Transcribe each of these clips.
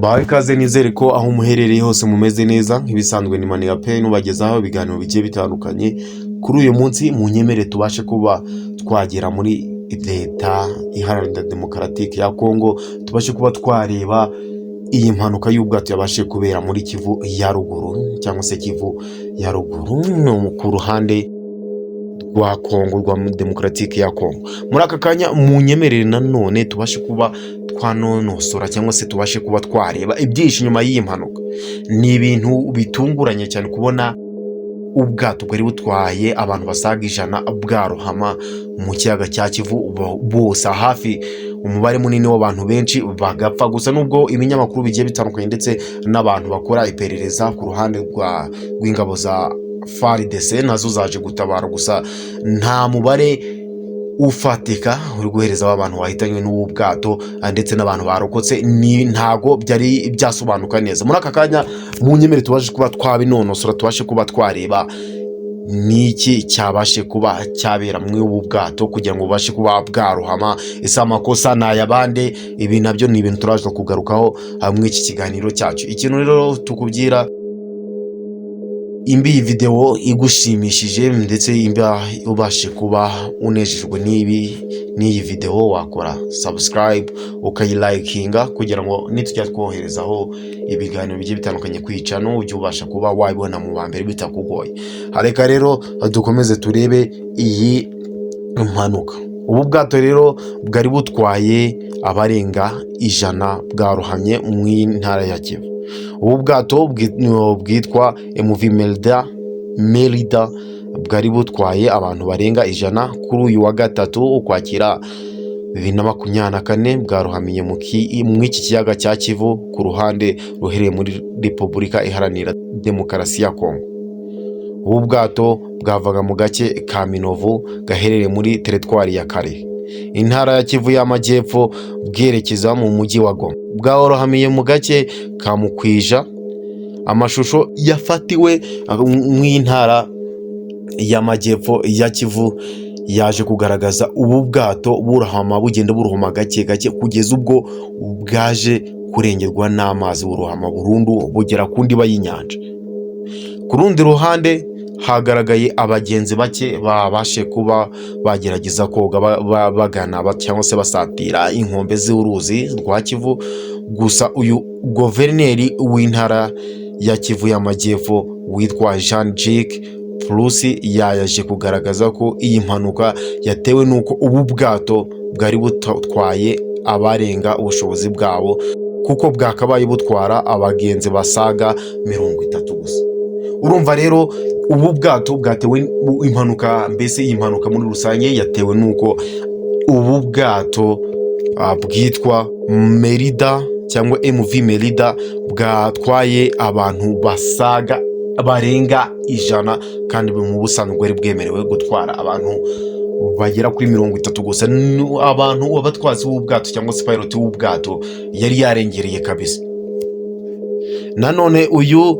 Mbahaye ikaze, nizere ko aho muherereye hose mumeze neza. Nk'ibisanzwe ni Maniga pe nubagezaho ibiganiro bigiye bitandukanye. Kuri uyu munsi munyemere tubashe kuba twagera muri Leta Iharanira Demokaratike ya Kongo, tubashe kuba twareba iyi mpanuka y'ubwato yabashe kubera muri Kivu ya Ruguru, cyangwa se Kivu ya Ruguru ni ku ruhande rwa Kongo, rwa Demokaratike ya Kongo. Muri aka kanya munyemerere nanone tubashe kuba twanonosora, cyangwa se tubashe kuba twareba ibyinshi inyuma y'iyi mpanuka. Ni ibintu bitunguranye cyane kubona ubwato bwari butwaye abantu basaga 100 bwarohama mu kiyaga cya Kivu bose, hafi umubare munini w'abantu benshi bagapfa. Gusa nubwo ibinyamakuru bigiye bitandukanye ndetse n'abantu bakora iperereza ku ruhande rw'ingabo za FARDC nazo zaje gutabara, gusa nta mubare ufatika uri guhereza abantu bahitanywe n'ubu bwato ndetse n'abantu barokotse, ni ntago byari byasobanuka neza. Muri aka kanya munyemere tubashe kuba twabinonosora, tubashe kuba twareba ni iki cyabashe kuba cyabera muri ubu bwato kugira ngo bubashe kuba bwarohama. Ese amakosa ni ay'abande? Ibi nabyo ni ibintu turaje kugarukaho muri iki kiganiro cyacu. Ikintu rero tukubwira, imbi iyi videwo igushimishije ndetse imba ubashe kuba unejejwe n'iyi videwo, wakora subscribe, ukayilikinga, kugira ngo nitujya twoherezaho ibiganiro bigiye bitandukanye ku channel ujye ubasha kuba wabibona mu ba mbere bitakugoye. Reka rero dukomeze turebe iyi mpanuka. Ubu bwato rero bwari butwaye abarenga 100 bwarohamye mu ntara ya Kivu. Ubu bwato bwitwa MV Merida bwari butwaye abantu barenga 100 kuri uyu wa gatatu, Ukwakira 2024, bwarohamiye mu iki kiyaga cya Kivu ku ruhande ruherereye muri Repubulika Iharanira Demokarasi ya Kongo. Ubu bwato bwavaga mu gace ka Minovu gaherereye muri teritwari ya Kalehe, intara ya Kivu y'Amajyepfo, bwerekeza mu mujyi wa Goma. Bwarohamiye mu gace ka Mukwija. Amashusho yafatiwe mu ntara y'Amajyepfo ya Kivu yaje kugaragaza ubu bwato burohama, bugenda burohama gake gake kugeza ubwo bwaje kurengerwa n'amazi, burohama burundu bugera ku ndiba y'inyanja. Ku rundi ruhande hagaragaye abagenzi bake babashe kuba bagerageza koga bagana cyangwa se basatira inkombe z'uruzi rwa Kivu. Gusa uyu guverineri w'intara ya Kivu y'Amajyepfo witwa Jean Jacques Purusi yaje kugaragaza ko iyi mpanuka yatewe n'uko ubu bwato bwari butwaye abarenga ubushobozi bwabo, kuko bwakabaye butwara abagenzi basaga 30 gusa. Urumva rero ubu bwato bwatewe impanuka, mbese iyi mpanuka muri rusange yatewe n'uko ubu bwato bwitwa Merida cyangwa MV Merida bwatwaye abantu basaga barenga 100, kandi mu busanzwe bwari bwemerewe gutwara abantu bagera kuri 30 gusa. Abantu abatwazi b'ubwato cyangwa se pilot w'ubwato yari yarengereye kabisa. Nanone uyu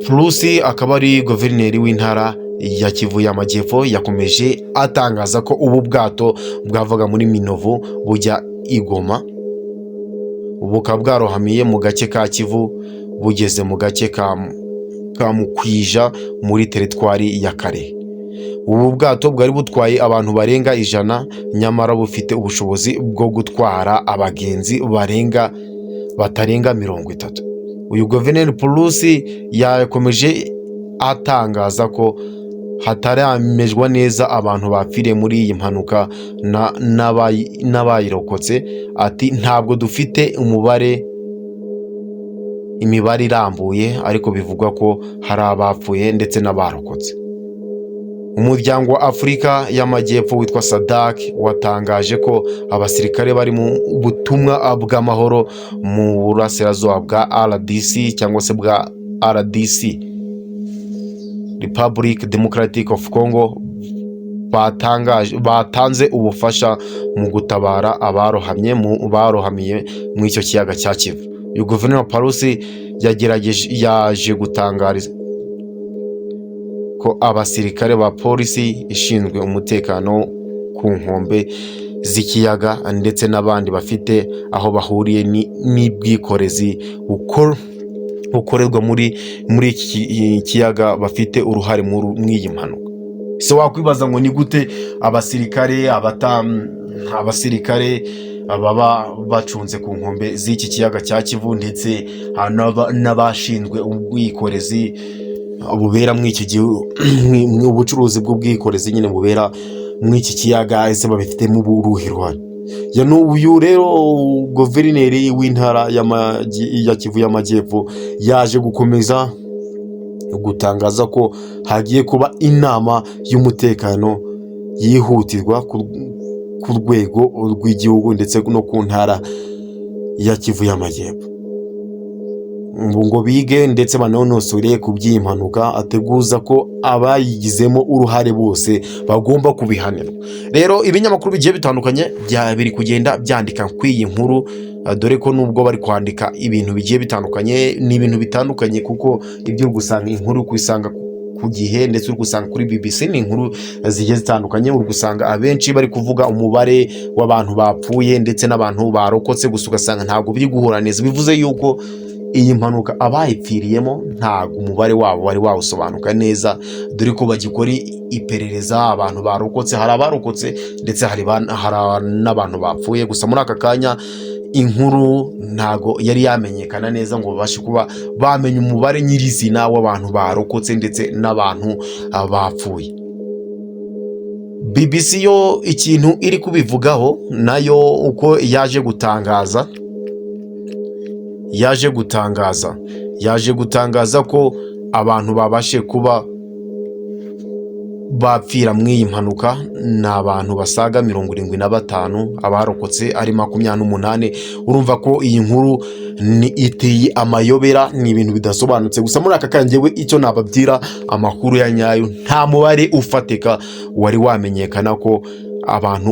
Purusi akaba ari guverineri w'intara ya Kivu y'Amajyepfo, yakomeje atangaza ko ubu bwato bwavaga muri Minovu bujya i Goma, bukaba bwarohamiye mu gace ka Kivu bugeze mu gace ka Mukwija muri teritwari ya Kalehe. Ubu bwato bwari butwaye abantu barenga 100, nyamara bufite ubushobozi bwo gutwara abagenzi barenga batarenga 30. Uyu guverineri Purusi yakomeje atangaza ko hataramejwa neza abantu bapfiriye muri iyi mpanuka n'abayirokotse. Ati: "Ntabwo dufite imibare irambuye, ariko bivugwa ko hari abapfuye ndetse n'abarokotse." Umuryango wa Afurika y'Amajyepfo witwa SADC watangaje ko abasirikare bari mu butumwa bw'amahoro mu burasirazuba bwa RDC, cyangwa se bwa RDC, Republic Democratic of Congo, batangaje batanze ubufasha mu gutabara abarohamye mu barohamiye muri icyo kiyaga cya Kivu. Uyu guverineri Parusi yagerageje yaje gutangariza ko abasirikare ba polisi ishinzwe umutekano ku nkombe z'ikiyaga ndetse n'abandi bafite aho bahuriye n'ubwikorezi bukorerwa muri iki kiyaga bafite uruhare muri iyi mpanuka. Se wakwibaza ngo ni gute abasirikare baba bacunze ku nkombe z'iki kiyaga cya Kivu ndetse n'abashinzwe ubwikorezi bubera muri iki gihugu, ubucuruzi bw'ubwikorezi nyine bubera muri iki kiyaga, ese babifitemo uruhe ruhare? Ya n'uyu rero guverineri w'intara ya Kivu y'Amajyepfo yaje gukomeza gutangaza ko hagiye kuba inama y'umutekano yihutirwa ku rwego rw'igihugu ndetse no ku ntara ya Kivu y'Amajyepfo ngo bige ndetse banonosore ku by'iyi mpanuka, ateguza ko abayigizemo uruhare bose bagomba kubihanirwa. Rero ibinyamakuru bigiye bitandukanye biri kugenda byandika kuri iyi nkuru, dore ko nubwo bari kwandika ibintu bigiye bitandukanye, ni ibintu bitandukanye, kuko ibyo uri gusanga inkuru uri kuyisanga ku Gihe ndetse uri gusanga kuri BBC, ni inkuru zigiye zitandukanye. Uri gusanga abenshi bari kuvuga umubare w'abantu bapfuye ndetse n'abantu barokotse, gusa ugasanga ntabwo biri guhura neza. Bivuze yuko iyi mpanuka abayipfiriyemo ntabwo umubare wabo wari wawusobanuka neza, dore ko bagikora iperereza. Abantu barokotse, hari abarokotse ndetse hari n'abantu bapfuye, gusa muri aka kanya inkuru ntago yari yamenyekana neza ngo babashe kuba bamenya umubare nyirizina w'abantu barokotse ndetse n'abantu bapfuye. BBC yo ikintu iri kubivugaho nayo, uko yaje gutangaza ko abantu babashe kuba bapfira muri iyi mpanuka ni abantu basaga 75, abarokotse ari 28. Urumva ko iyi nkuru ni iteye amayobera, ni ibintu bidasobanutse. Gusa muri aka kanya njyewe icyo nababwira, amakuru ya nyayo, nta mubare ufatika wari wamenyekana ko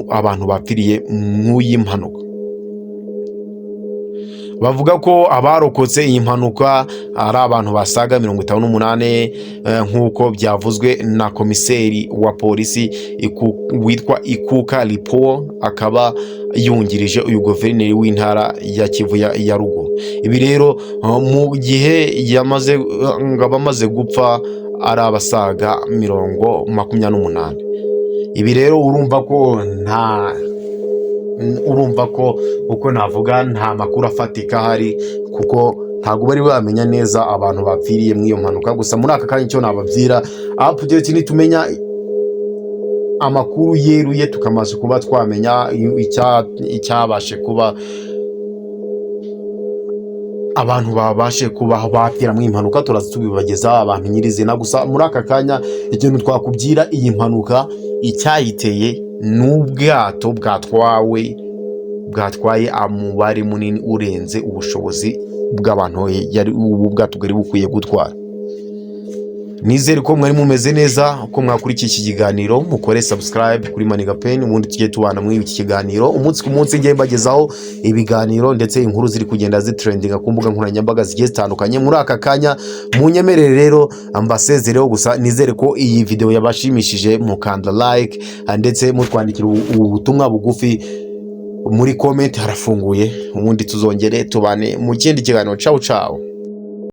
abantu bapfiriye mu iyi mpanuka. Bavuga ko abarokotse iyi mpanuka ari abantu basaga 58, nk'uko byavuzwe na komiseri wa polisi witwa Ikuka Lipo, akaba yungirije uyu guverineri w'intara ya Kivu ya Ruguru. Ibi rero mu gihe yamaze ngo abamaze gupfa ari abasaga 28. Ibi rero urumva ko uko navuga nta makuru afatika ahari, kuko ntabwo bari bamenya neza abantu bapfiriye muri iyo mpanuka. Gusa muri aka kanya icyo nababwira, update, nitumenya amakuru yeruye, tukamaze kuba twamenya icyabashe kuba abantu babashe kuba bapfira mu mpanuka, turaza tubibageza abantu nyirizina. Gusa muri aka kanya ikintu twakubwira, iyi mpanuka icyayiteye ni ubwato bwatwaye umubare munini urenze ubushobozi bw'abantu yari ubu bwato bwari bukwiye gutwara. Nizere ko mwari mumeze neza, ko mwakurikiye iki kiganiro. Mukore subscribe kuri Maniga Pen, ubundi tujye tubana muri iki kiganiro umunsi ku munsi, ngiye mbagezaho ibiganiro ndetse inkuru ziri kugenda zitrendinga ku mbuga nkoranyambaga zigiye zitandukanye. Muri aka kanya munyemerere rero mbasezereho, gusa nizere ko iyi video yabashimishije, mukanda like ndetse mutwandikira ubu butumwa bugufi muri comment, harafunguye, ubundi tuzongere tubane mu kindi kiganiro. Ciao ciao.